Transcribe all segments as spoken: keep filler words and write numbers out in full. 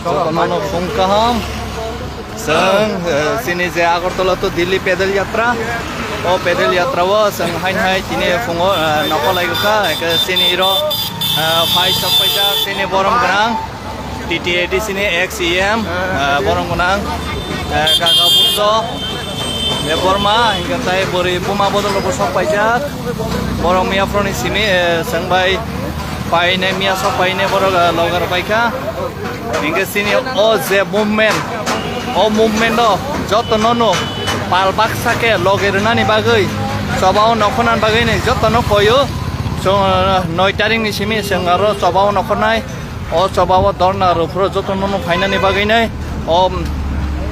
Jotono no phung kaham. Chwng, eh, chini je Agartala to Delhi pedal yatra. O pedal yatra o chwng hain hai tini phungo, eh, nokolai kha. Eke chini ro, eh, phai sok paijak chini borom gwnang. T T A D C ni ex E M, eh, borom gwnang, eh, Gaga Buddho Debbarma, hingke tai bwrwi buma bodol rok bo sok paijak. Borok miya phoroni simi, eh, chwng bai paine miya sok paine borok, eh, logar paikha. Hingke chini o je movement, o movement o joto no no pal baksa khe loge rwnani bagwi, choba o nokhornani bagwi ni joto no koyo. Chwng, eh, noi tarik ni simi chwng aro choba o nokhornai. O choba o dorna rwphuru joto no no phainani bagwi nai o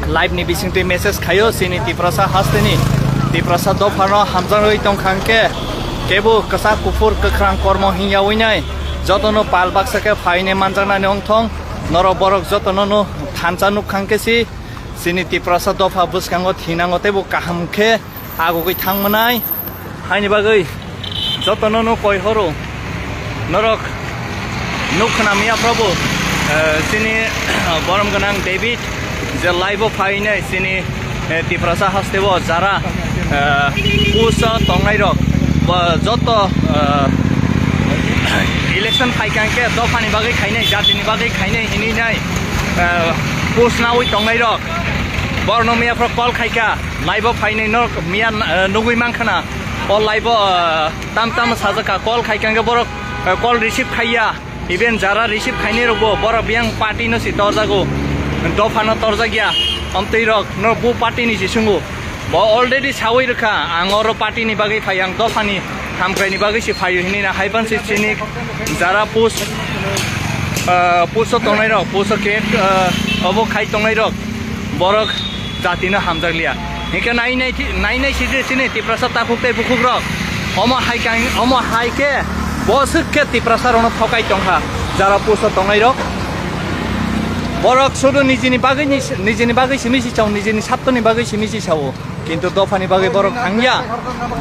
live ni bisingtwi message khaio chini Tiprasa hasteni Tiprasa dophano hamjakgwi tongkha hwnkhe kebo kwchak kuphur kwkhrang kormo hingyawi nai joto no pal baksa khe phaine manjaknani wngthong norok borok joto no no thansa nukha hwnkhe si chini Tiprasa dopha bwskango thinango teibo kaham khe agugwi thangmanai. Haini bagwi jotono no koi horo norok nuk khna miya probo, eh, chini borom gwnang David je live o phainai chini, eh, Tiprasa haste o jara, eh, pusa tongnai rok bo joto, eh, election phaikang khe dophani bagwi khainai, jatini bagwi khainai hinwi nai, eh, pusnawi tongnai rok borno miya pro call khaika. Live o phainai no miya, eh, nugwi mankha na. O live o, eh, tam tam sajak kha, call khai kang borok, eh, call receive khaiya. Even jara receive khainai rok bo borok biyang party no si torjago. Dopha no torjak ya. Amtwi rok no bu party ni si sungo. Bo already sawi rwkha. Ang oro party ni bagwi phai, ang dopha ni hamkrai ni bagwi si phaio hinwi na haiban si chini jara push, eh, push o tongnai rok, push o cake, eh, obo khai tongnai rok. Borok jatino hamjakliya. Hinkhe nai nai thi-, nai nai sidi chini Tiprasa takhuk tei bukhukrok. Omo hai kang, omo hai khe bo swk khe Tiprasa rokno thokai tongkha. Jara puso tongnairok. Borok sudu nijini bagwi ni, nijini bagwi simi si chao, nijini saptoni bagwi simi si sao. Kintu dophani bagwi borok thangya.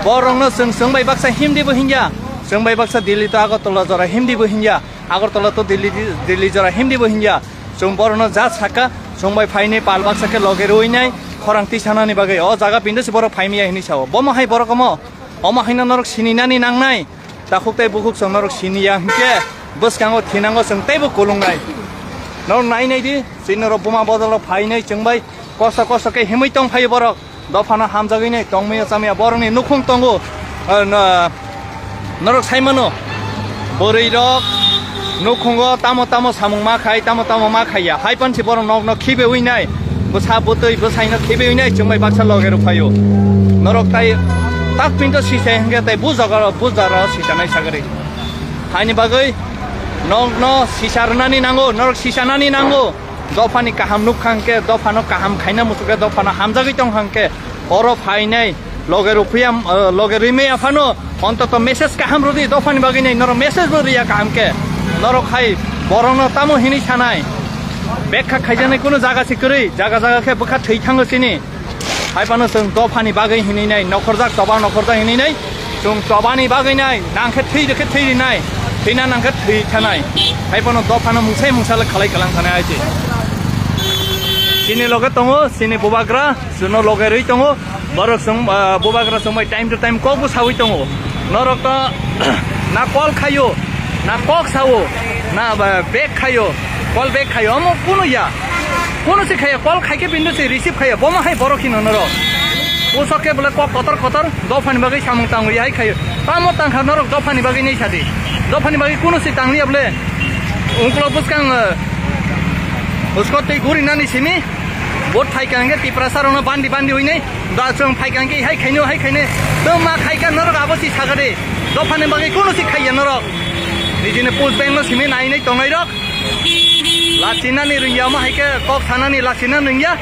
Borokno chwng, chwng bai baksa himdi bo hingya. Chwng bai baksa Delhi to Agartala jora himdi bo hingya. Agartala to Delhi, Delhi jora himdi bo hingya. Chwng borokno ja saka, chwng bai phainai pal baksa khe loge rwinai khorang tisanani bagwi. O jaga pindo se borok phaimiya hinwi sao. Bomo hai borok omo, omo haino norok sininani nangnai. Takhuk tei bukhuk chwng norok siniya hinkhe bwskango thinango chwng teibo kulungnai. Norok nai nai di, chini norok buma bodol rok phainai chwng bai kosto kosto khe himwi tong phaio borok. Dophano hamjagwi nai tongmaya chamaya borokni nukhung tongo. Ah, na-, norok sai mano, bwrwi rok nukhungo tamo tamo samung ma khai, tamo tamo ma khaiya. Hai pansi borok nokno khibewi nai, bwsa bwtwi bwsaino khibewi nai, chwng bai baksa loge rw phaio. Norok tai tak pinto sisai hwnkhe tai bujagaro bujaro sisanai sagari. Haini bagwi nokno sisa rwnani nango, norok sisanani nango. Dophani kaham nuk kha hwnkhe, dophano kaham khaina muchukhe, dophano hamjagwi tong kha hwnkhe, oro phainai loge ruphiya, eh, loge rwimaya phano ontoto message kaham rwdi, dophani bagwi nai norok message bo rwya kaham khe. Norok hai borokno tamo hinwi sanai, bekha khaijaknai kunu jaga se kwrwi, jaga jaga khe bwkha thwi thango chini. Hai phano chwng dophani bagwi hinwi nai, nokhorjak choba nokhorjak hinwi nai, chwng chobani bagwi nai, nang khe thwi rwkhe thwi rinai, thwina nang khe thwi thanai. Hai phano dophano mungsai mungsa le khalai kalang thanai hai se. Chini loge tongo, chini bubagra, chwngno loge rwi tongo. Borok chwng, ah, bubagra chwng bai time to time kok bo sawi tongo. Norok to na call khaio, na kok sao, na, ah, back khaio, call back khaio, omo kunu ya. Kunu se khaiya, call khaikhe bini se receive khaiya, bomo hai borok hino norok. Usok khe bole kok kotor kotor, dophani bagwi samung tangwi hai khaio. Tamo tangkha norok dophani bagwi nei sadi. Dophani bagwi kunu se tangliya bole. Ungklo bwskang, eh, usko twi guri nani simi. Vote phaikha hwnkhe Tiprasa rokno bandi bandi hwnwi. Da chwng phaikha hwnkhe hai khaino hai khaino. Chwng ma khaikha norok abo si sagade. Dophani bagwi kunu se khaiya norok. Nijini push bengno simi nai nai tongnai rok. Lachinani rwngya, omo hai khe kok sanani lachina nungya.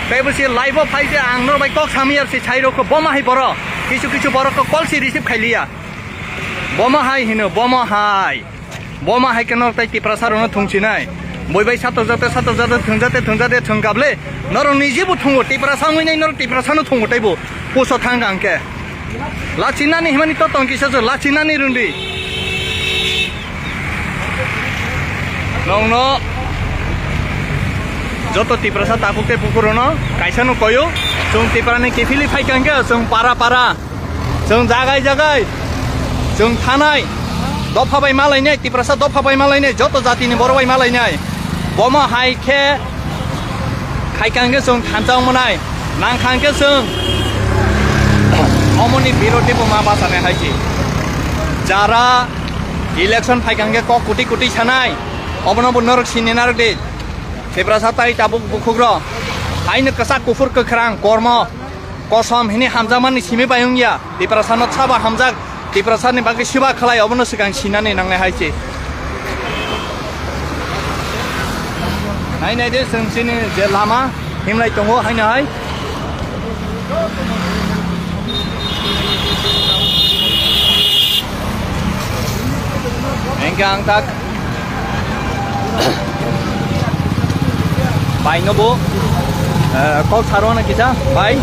Tei bo se live o phai je ang norok bai kok samiyar se sai rokho, bo ma hai borok. Kisu kisu borok kok call se receive khailiya. Bo ma hai hino, bo ma hai. Bo ma hai khe norok tai Tiprasa rokno thungsinai. Boi bai sato jate, sato jate, thung jate, thung jate, thung kable. Norok niji bo thungo, Tiprasa wngwi nai norok Tiprasa no thungo tei bo. Puso thang kang khe. Lachinani himani to tong kisa so, lachinani rundi. Nongno Joto Tiprasa tabuk tei bukhukrono kaisa no koyo, chwng Tiprani kiphilwi phaikha hwnkhe chwng para para, chwng jagai jagai, chwng thanai dopha bai malainai, Tiprasa dopha bai malainai, joto jatini borok bai malainai. Bomo hai khe khaikha hwnkhe chwng thansa wngmanai, nangkha hwnkhe chwng omoni birodhi bo ma bachanai hai se. Jara election phaikha hwnkhe kok kwtwi kwtwi sanai, obono bo norok sini narwk di. Tiprasa tai tabuk bukhukro. Haino kwchak kuphur kwkhrang kormo kosom hini hamjakmani simi bai wngya. Tiprasano saba hamjak, Tiprasani bagwi siba khlai, obono swkang sinani nangnai hai se. Nai nai de chwng chini je lama himlai tongo haino hai. Hingke ang tak bai no bo, eh, kok saro na kisa bai.